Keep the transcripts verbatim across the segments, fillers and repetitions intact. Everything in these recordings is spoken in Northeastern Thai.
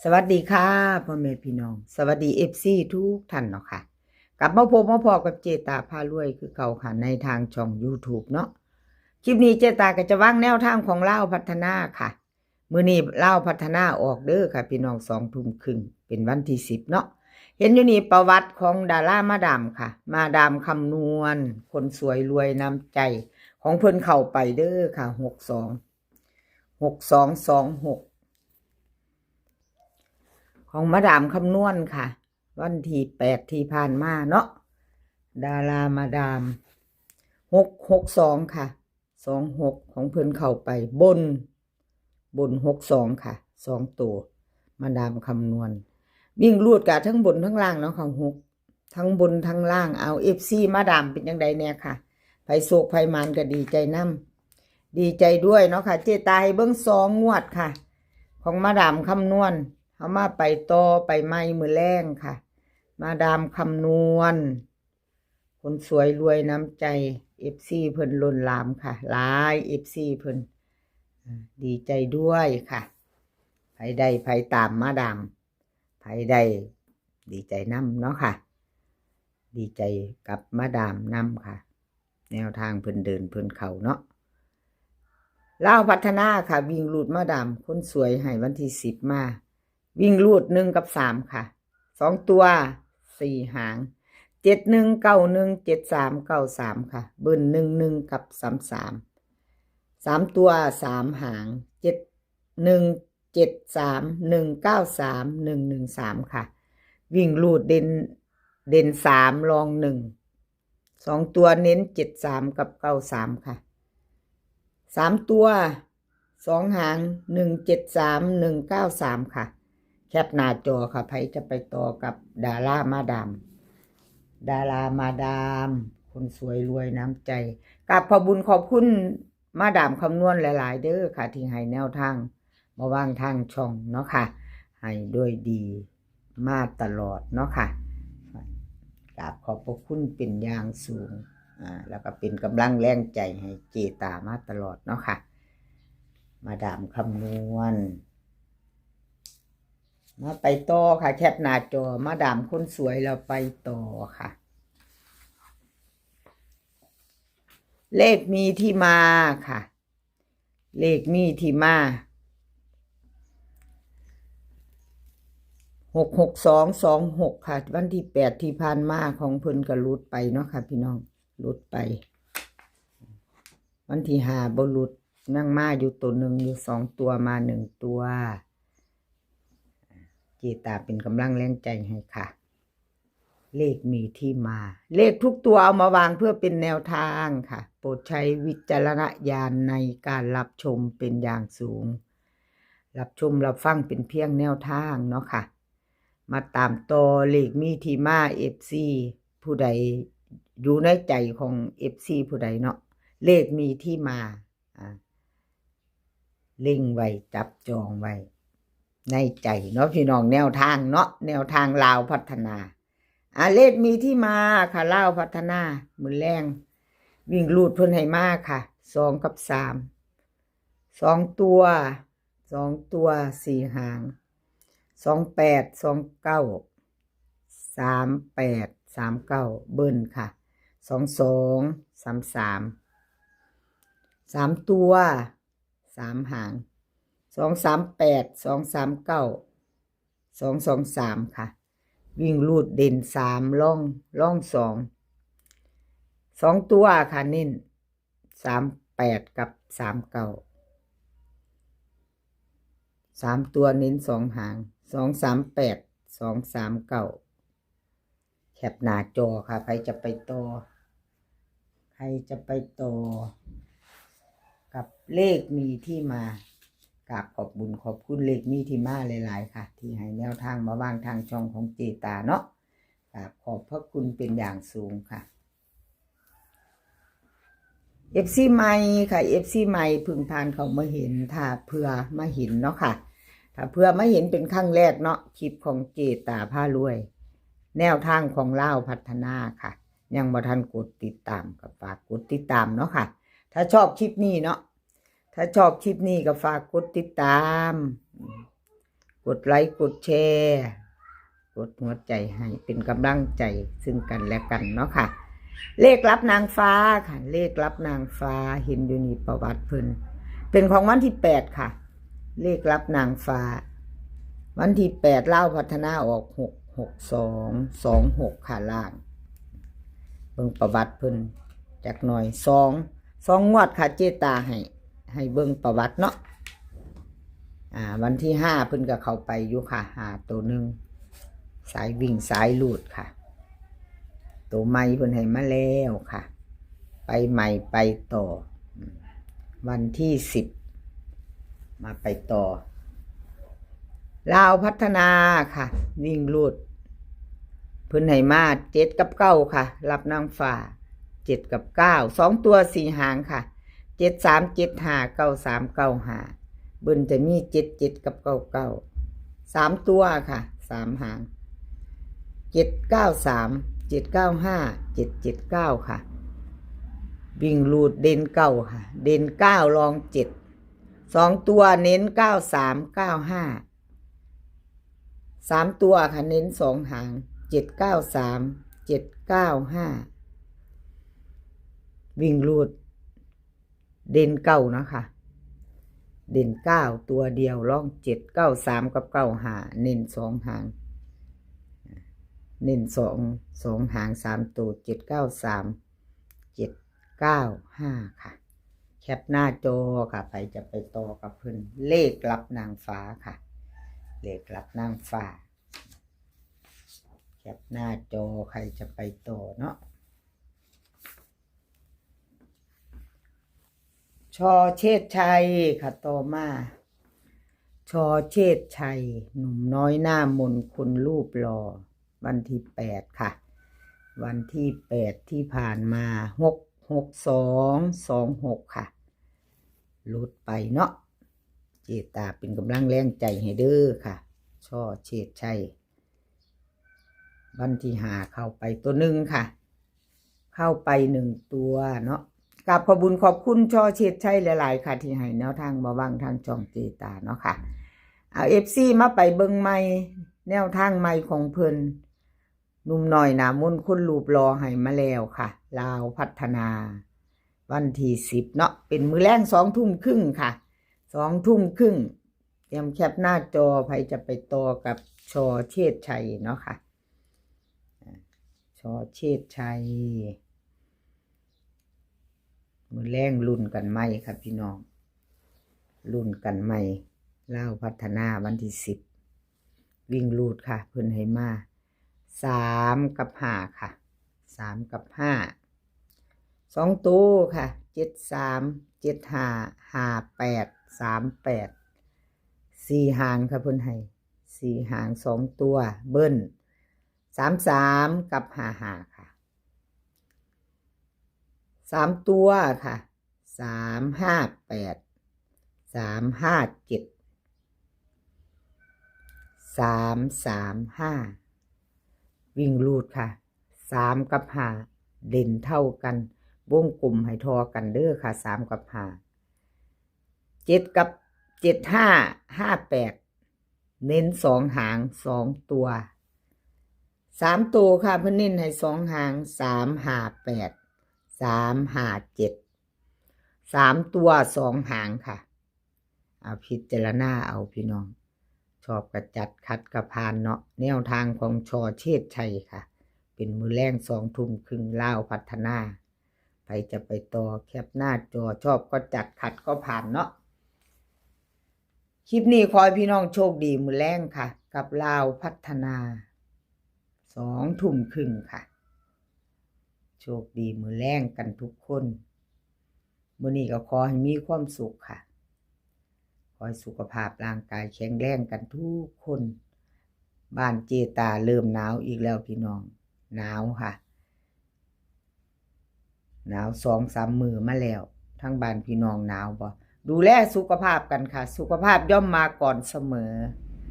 สวัสดีค่ะ พ่อแม่พี่น้อง สวัสดี เอฟซี ทุกท่านเนาะค่ะ กลับมาพบมาพ้อกับเจตาพารวยคือเก่าค่ะ ในทางช่อง YouTube เนาะ คลิปนี้เจตาก็จะวางแนวทางของลาวพัฒนาค่ะ มื้อนี้ลาวพัฒนาออกเด้อค่ะ พี่น้อง สองทุ่มครึ่ง เป็นวันที่สิบเนาะ เห็นอยู่นี่ประวัติของดารามาดามค่ะ มาดามคำนวณ คนสวยรวยน้ำใจ ของเพิ่นเข้าไปเด้อค่ะ หกสอง หกสองสองหก ของมาดามคำนวณค่ะ วันที่แปดที่ผ่านมาเนาะ ดารามาดาม หกหกสองค่ะ สองหก ของเพิ่นเข้าไปบน บน หกสองค่ะ สองตัว มาดามคำนวณ วิ่งรูดกะทั้งบนทั้งล่างเนาะค่ะ หก ทั้งบนทั้งล่าง เอา เอฟซี มาดามเป็นจั่งใดแน่ค่ะ ไผโชคไผหมานก็ดีใจนำ ดีใจด้วยเนาะค่ะ เจตาให้เบิ่งสองงวดค่ะ ของมาดามคำนวณ เฮามาไปต่อไปใหม่มื้อแลงค่ะ มาดามคำนวณ คนสวยรวยน้ำใจ เอฟซี เพิ่นล้นหลามค่ะ หลาย เอฟซี เพิ่น อ่า ดีใจด้วยค่ะ ไผได้ไผตามมาดาม ไผได้ดีใจนำเนาะค่ะ ดีใจกับมาดามนำค่ะ แนวทางเพิ่นเดินเพิ่นเข้าเนาะ ลาวพัฒนาค่ะ วิ่งรูดมาดาม คนสวยให้วันที่สิบมา วิ่งรูดหนึ่งกับสามค่ะ สองตัว สี่หาง เจ็ดหนึ่ง เก้าหนึ่ง เจ็ดสาม เก้าสามค่ะ เบิ้ล หนึ่งหนึ่ง กับ สามสาม สามตัว สามหาง เจ็ดหนึ่ง เจ็ดสาม หนึ่งเก้าสาม หนึ่งหนึ่งสามค่ะ วิ่งรูดเด่น เด่นสาม รองหนึ่ง สองตัวเน้น เจ็ดสาม กับ เก้าสามค่ะ สามตัว สองหาง หนึ่งเจ็ดสาม หนึ่งเก้าสามค่ะ แคปหน้าจอค่ะ ไผจะไปต่อกับดารามาดาม ดารามาดาม คนสวยรวยน้ำใจ กราบขอบบุญขอบคุณมาดามคำนวณหลายๆ เด้อค่ะ ที่ให้แนวทาง มาวางทางช่องเนาะค่ะ ให้ด้วยดีมาตลอดเนาะค่ะ กราบขอบพระคุณเป็นอย่างสูง อ่า แล้วก็เป็นกำลังแรงใจให้เจตามาตลอดเนาะค่ะ มาดามคำนวณ มาไปต่อค่ะ แคปหน้าจอ มาดามคนสวยเราไปต่อค่ะ เลขมีที่มาค่ะ เลขมีที่มา หกหกสองสองหกค่ะ วันที่แปดที่ผ่านมาของเพิ่นก็หลุดไปเนาะค่ะ พี่น้อง หลุดไป วันที่ห้าบ่หลุด ยังมาอยู่ตัวหนึ่ง อยู่สองตัว มาหนึ่งตัว เจตาเป็นกำลังแรงใจให้ค่ะ เลขมีที่มา เลขทุกตัวเอามาวางเพื่อเป็นแนวทางค่ะ โปรดใช้วิจารณญาณในการรับชมเป็นอย่างสูง รับชมรับฟังเป็นเพียงแนวทางเนาะค่ะ มาตามต่อเลขมีที่มา เอฟซี ผู้ใดอยู่ในใจของ เอฟซี ผู้ใดเนาะ เลขมีที่มา อ่า เล็งไว้ จับจองไว้ ในใจเนาะพี่น้อง แนวทางเนาะ แนวทางลาวพัฒนา อ่า เลขมีที่มาค่ะ ลาวพัฒนา มื้อแลง วิ่งรูดเพิ่นให้มาค่ะ สองกับสาม สองตัว สองตัว สี่หาง สองแปด สองเก้า สามแปด สามเก้า เบิ้ลค่ะ สองสอง สามสาม สามตัว สามหาง สองสามแปด สองสามเก้า สองสองสามค่ะ วิ่งรูดเด่นสาม รอง รองสอง สองตัวค่ะ เน้นสามแปด กับ สามเก้า สามตัวเน้นสองหาง สองสามแปด สองสามเก้า แคปหน้าจอค่ะ ใครจะไปต่อ ใครจะไปต่อ กับเลขมีที่มา กราบขอบบุญขอบคุณเลขมีที่มาหลายๆ ค่ะ ที่ให้แนวทางมาวางทางช่องของเจตาเนาะ กราบขอบพระคุณเป็นอย่างสูงค่ะ เอฟซี ใหม่ค่ะ เอฟซี ใหม่เพิ่งผ่านเข้ามาเห็น ถ้าเพื่อมาเห็นเนาะค่ะ ถ้าเพื่อมาเห็นเป็นครั้งแรกเนาะ คลิปของเจตาพารวย แนวทางของลาวพัฒนาค่ะ ยังบ่ทันกดติดตามก็ฝากกดติดตามเนาะค่ะ ถ้าชอบคลิปนี้เนาะ ถ้าชอบคลิปนี้ก็ฝากกดติดตาม กดไลค์กดแชร์ กดหัวใจให้เป็นกำลังใจซึ่งกันและกันเนาะค่ะ เลขลับนางฟ้าค่ะ เลขลับนางฟ้าเห็นอยู่นี่ประวัติเพิ่น เป็นของวันที่แปดค่ะ เลขลับนางฟ้า วันที่แปดลาวพัฒนาออกหกหกสอง สองหกค่ะล่าง เบิ่งประวัติเพิ่นจักหน่อย สอง สองงวดค่ะ เจตาให้ ให้เบิ่งประวัติเนาะ อ่า วันที่ห้าเพิ่นก็เข้าไปอยู่ค่ะ ห้าตัวหนึ่ง สายวิ่งสายรูดค่ะ ตัวใหม่เพิ่นให้มาแล้วค่ะ ไปใหม่ไปต่ออืมวันที่สิบ มาไปต่อ ลาวพัฒนาค่ะ วิ่งรูด เพิ่นให้มาเจ็ดกับเก้าค่ะ ลับนางฟ้า เจ็ดกับเก้า สองตัวสี่หางค่ะ เจ็ดสามเจ็ดห้า เก้าสามเก้าห้า เบิ้ลจะมีเจ็ดเจ็ดกับเก้าเก้า สามตัวค่ะ สามหาง เจ็ดเก้าสาม เจ็ดเก้าห้า เจ็ดเจ็ดเก้าค่ะ วิ่งรูดเด่นเก้าค่ะ เด่นเก้ารองเจ็ด สองตัวเน้นเก้าสาม เก้าห้า สามตัวค่ะ เน้นสองหาง เจ็ดเก้าสาม เจ็ดเก้าห้า วิ่งรูด เด่นเก้านะคะ เด่นเก้าตัวเดียว รองเจ็ด เก้าสาม กับเก้าห้า เน้นสองหาง เน้นสอง สองหาง สามตัว เจ็ดเก้าสาม เจ็ดเก้าห้าค่ะ แคปหน้าจอค่ะ ใครจะไปต่อกับเพิ่น เลขลับนางฟ้าค่ะ เลขลับนางฟ้า แคปหน้าจอ ใครจะไปต่อเนาะ ชอเชษชัยค่ะ ต่อมา ชอเชษชัย หนุ่มน้อยหน้ามนคนรูปหล่อ วันที่แปดค่ะ วันที่แปดที่ผ่านมา หกหกสอง สองหกค่ะ หลุดไปเนาะ เจตาเป็นกำลังแรงใจให้เด้อค่ะ ชอเชษชัย วันที่ห้าเข้าไปตัวหนึ่งค่ะ เข้าไปหนึ่งตัวเนาะ กราบขอบบุญขอบคุณชอเชษชัยหลายๆค่ะ ที่ให้แนวทางมาว่างทางช่องเจตาเนาะค่ะ เอา เอฟซี มาไปเบิ่งใหม่ แนวทางใหม่ของเพิ่น หนุ่มน้อยหน้ามนคนรูปหล่อให้มาแล้วค่ะ ลาวพัฒนา วันที่สิบเนาะ เป็นมื้อแลงสองทุ่มครึ่งค่ะ สองทุ่มครึ่ง เตรียมแคปหน้าจอ ใครจะไปต่อกับชอเชษชัยเนาะค่ะ อ่า ชอเชษชัย มื้อแลงลุ้นกันใหม่ค่ะพี่น้อง ลุ้นกันใหม่ ลาวพัฒนาวันที่สิบ วิ่งรูดค่ะ เพิ่นให้มา สามกับห้าค่ะ สามกับห้า สองตัวค่ะ เจ็ดสาม เจ็ดห้า ห้าแปด สามแปด สี่หางค่ะ เพิ่นให้สี่หาง สองตัว เบิ้ล สามสาม กับห้าห้าค่ะ สามตัวค่ะ สามห้าแปด สามห้าเจ็ด สามสามห้า วิ่งรูดค่ะ สามกับห้า เด่นเท่ากัน วงกลมให้ทอกันเด้อค่ะ สามกับห้า เจ็ดกับ เจ็ดห้า ห้าแปด เน้นสองหาง สองตัว สามตัวค่ะ เพิ่นเน้นให้สองหาง สามห้าแปด สามห้าเจ็ด สามตัวสองหางค่ะ เอาพิจารณาเอาพี่น้อง ชอบก็จัด ขัดก็ผ่านเนาะ แนวทางของชอเชษชัยค่ะ เป็นมื้อแลงสองทุ่มครึ่ง ลาวพัฒนา ใครจะไปต่อแคปหน้าจอ ชอบก็จัด ขัดก็ผ่านเนาะ คลิปนี้ขอให้พี่น้องโชคดีมื้อแลงค่ะ กับลาวพัฒนา สองทุ่มครึ่งค่ะ โชคดีมื้อแลงกันทุกคน มื้อนี้ก็ขอให้มีความสุขค่ะ ขอให้สุขภาพร่างกายแข็งแรงกันทุกคน บ้านเจตาเริ่มหนาวอีกแล้วพี่น้อง หนาวค่ะ หนาวสองสามมื้อมาแล้ว ทางบ้านพี่น้องหนาวบ่ ดูแลสุขภาพกันค่ะ สุขภาพย่อมมาก่อนเสมอ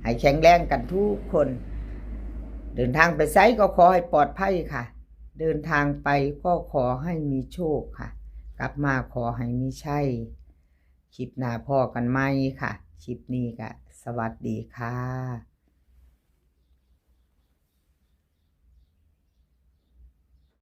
ให้แข็งแรงกันทุกคน เดินทางไปไสก็ขอให้ปลอดภัยค่ะ เดินทางไปก็ขอให้มีโชคค่ะ กลับมาขอให้มีชัย คลิปหน้าพ้อกันใหม่ค่ะ คลิปนี้ก็สวัสดีค่ะ